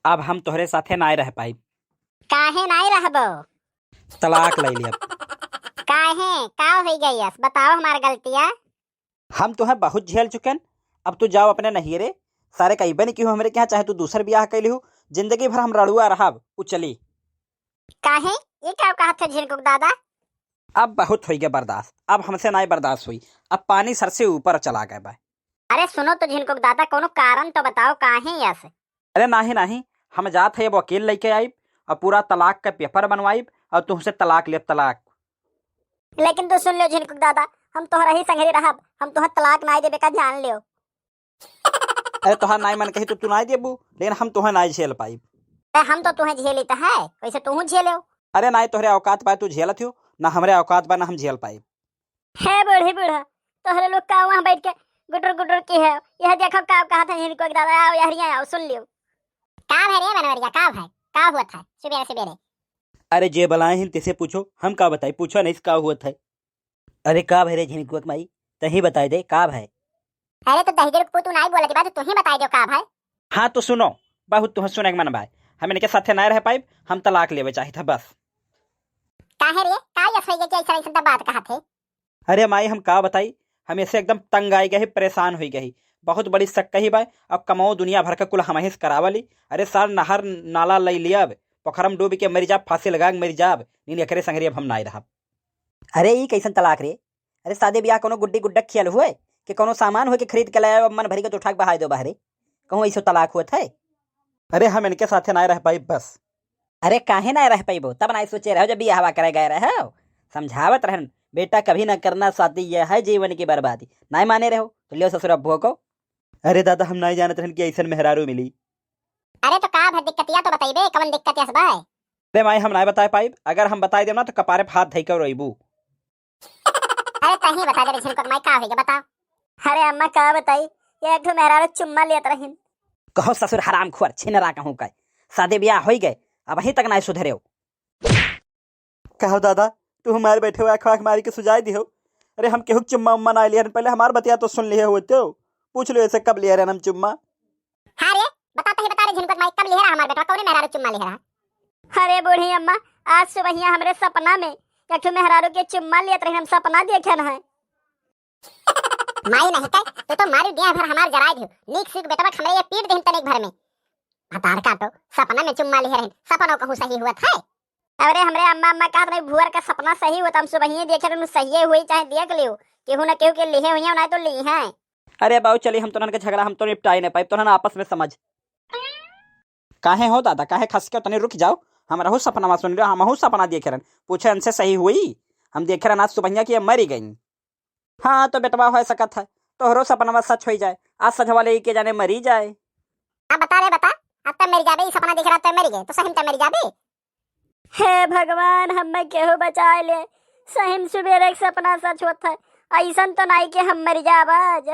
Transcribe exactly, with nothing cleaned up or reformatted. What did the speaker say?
अब हम तोहरे साथे नाय रह पाइब। काहे नाय रहबो? तलाक लइ लियब। काहे? का होइ गइस? बताओ हमार गलतिया। हम तोहे बहुत झेल चुकेन, अब तू जाओ अपने नहियरे। सारे कइबे नहीं कि हमरे के यहाँ, चाहे तू दूसर बियाह कइ लिहू, जिंदगी भर हम रड़ुआ रहब, उ चली। काहे? ये का कहत है झिनकुक दादा? अब बहुत होइ गए बर्दाश्त, अब हमसे नाय बर्दाश्त हुई, अब पानी सर से ऊपर चला गए बा। अरे सुनो तो झिनकुक दादा, कोनो कारण तो बताओ काहे यस? अरे नाही नाही, हम जात है अब वकील लइके आइब और पूरा तलाक का पेपर बनवाइब और तुमसे तलाक लेब तलाक। लेकिन तू सुन लो झिनकुक दादा, हम तोहरा ही संगरी रहब, हम तोहर तलाक नाय देबे का जान लियो। अरे तोहार नाय मन कही तो तू नाय देबू, लेकिन हम तोहे नाय झेल पाइब। अरे हम तो तुहे झेली त है, वैसे तू झेलो। अरे नाय तोहरे औकात पाए तू झेलत हो, ना हमरे औकात बा ना हम झेल पाइब। हे बूढ़ी बूढ़ा, तोहरे लोग का वहाँ बैठ के गुटर गुटर की है, यह देखो का कहत है इनको, एक दादा आओ यहरिया आओ सुन लियो। का भय रे बनवरिया, का भय, का हुआ था सुबेरे सुबेरे? अरे जे बलाए हैं तेसे पूछो, हम का बताई, पूछो नहीं का हुआ था। अरे का भय रे झिनकुआ के माई, तही बताई दे का भय। अरे तो दहिजर के पूत नाई बोलत बा, तो तू ही बताई दो का भय। हाँ तो सुनो, बहुत तुह सुने के मन बा, हम इनके साथे नाय रह पाइब, हम तलाक लेवे चाहित है बस। काहे रे, का यस होई गया कि ऐसा ऐसा बात कहत है? अरे माई हम का बताई, हम ऐसे एकदम तंग आई गए, परेशान हुई गई, बहुत बड़ी शक कही बा। अब कमाओ दुनिया भर का कुल हम ही से करावली। अरे सार नहर नाला लई लियब, पोखरम डूब के मर जाब, फांसी लगा के मर जाब, नीन एकरे संगरी अब हम नाय रहब। अरे ई कैसन तलाक रे? अरे शादी ब्याह कोनो गुड्डी गुड्डक खेल हुए कि कोनो सामान हुए कि खरीद के लाए, अब मन भरी के तो उठा के बहाय दो बाहरे, कहूँ ऐसो तलाक हुआ था। अरे हम इनके साथे नाय रह पाई बस। अरे काहे नाय रह पाइबो? तब नाय सोचे रहो जब बियाहवा करे गए रहो, समझावत रहन बेटा कभी ना करना शादी, यह है जीवन की बर्बादी, नाय माने रहो तो लियो ससुर अब्बुओ को। अरे दादा हम नाय जानत रहन कि ऐसन मेहरारू मिली। अरे तो का भर दिक्कतिया तो बताइबे, कवन दिक्कत यस बा? अरे माई हम नाय बताए पाइब, अगर हम बताए देब ना तो कपारे पे हाथ धई के रोइबू। अरे तही बता दे रे झिनकुआ के माई का होइगा बताओ। अरे अम्मा का बताई, ये एक ठो मेहरारू चुम्मा लेत रहिन। कहो ससुर हरामखोर छिनरा कहूँ का, शादी ब्याह होई गए, अबहीं तक नाय सुधरेउ। कहो दादा, तू हमारे बैठे हुए आँख आँख मारी के सुझाई दिहो। अरे हम केहू के चुम्मा उम्मा नाय लिहन, पहले हमार बतिया तो सुन लिहे होते हो। पूछ लो ऐसे कब लिहे रहन हम चुम्मा। हाँ रे, बता तही बता रे झिनकुआ के माई, कब लिहे रहा हमार बेटवा, कौने मेहरारू चुम्मा लिहे रहा? अरे बूढ़ी अम्मा, आज सुबहिया हमरे सपना में एक ठो मेहरारू के चुम्मा लेत रही, हम सपना देखे न है। माई नहीं कहे, तो, तो मारी दिया भर हमार जराय दियो। नीक सीख बेटवा के हमरे ये पीट देहिन तनिक भर में। भतार काटो, सपना में चुम्मा लिहे रहिन, सपनो कहूँ सही हुआ था। अरे हमरे अम्मा, अम्मा कहत रही भुअर का सपना सही हुआ, तो हम सुबहिये देखे रहन, सहिये हुई, चाहे देख लियो, केहू ना केहू के लिहे हुई, ना तो ली हैं। अरे बाऊ चली, हम तोहन के झगड़ा हम तो निपटाई नहीं पाई, तोहन आपस में समझ। काहे हो दादा, काहे खस के तनी रुक जाओ, हमरहू सपनवा सुन लियो, हमहू सपना देखे रहन, पूछे इनसे सही हुई, हम देखे रहन आज सुबहिया की ये मरी गई। हाँ तो बेटवा हो सकत है, तोहरो सपनवा सच होई जाए, आज सझवा ले के जाने मरी जाए। अब बता रे बता, अब तब मरी जाबे, ई सपना देखे रहन तो मरी गए, तो सही में तब मरी जाबे। हे भगवान, हम्मे केहू बचाए ले, सही में सुबेरे के सपना सच होत है, ऐसन तो नाई कि हम मर जाब आज।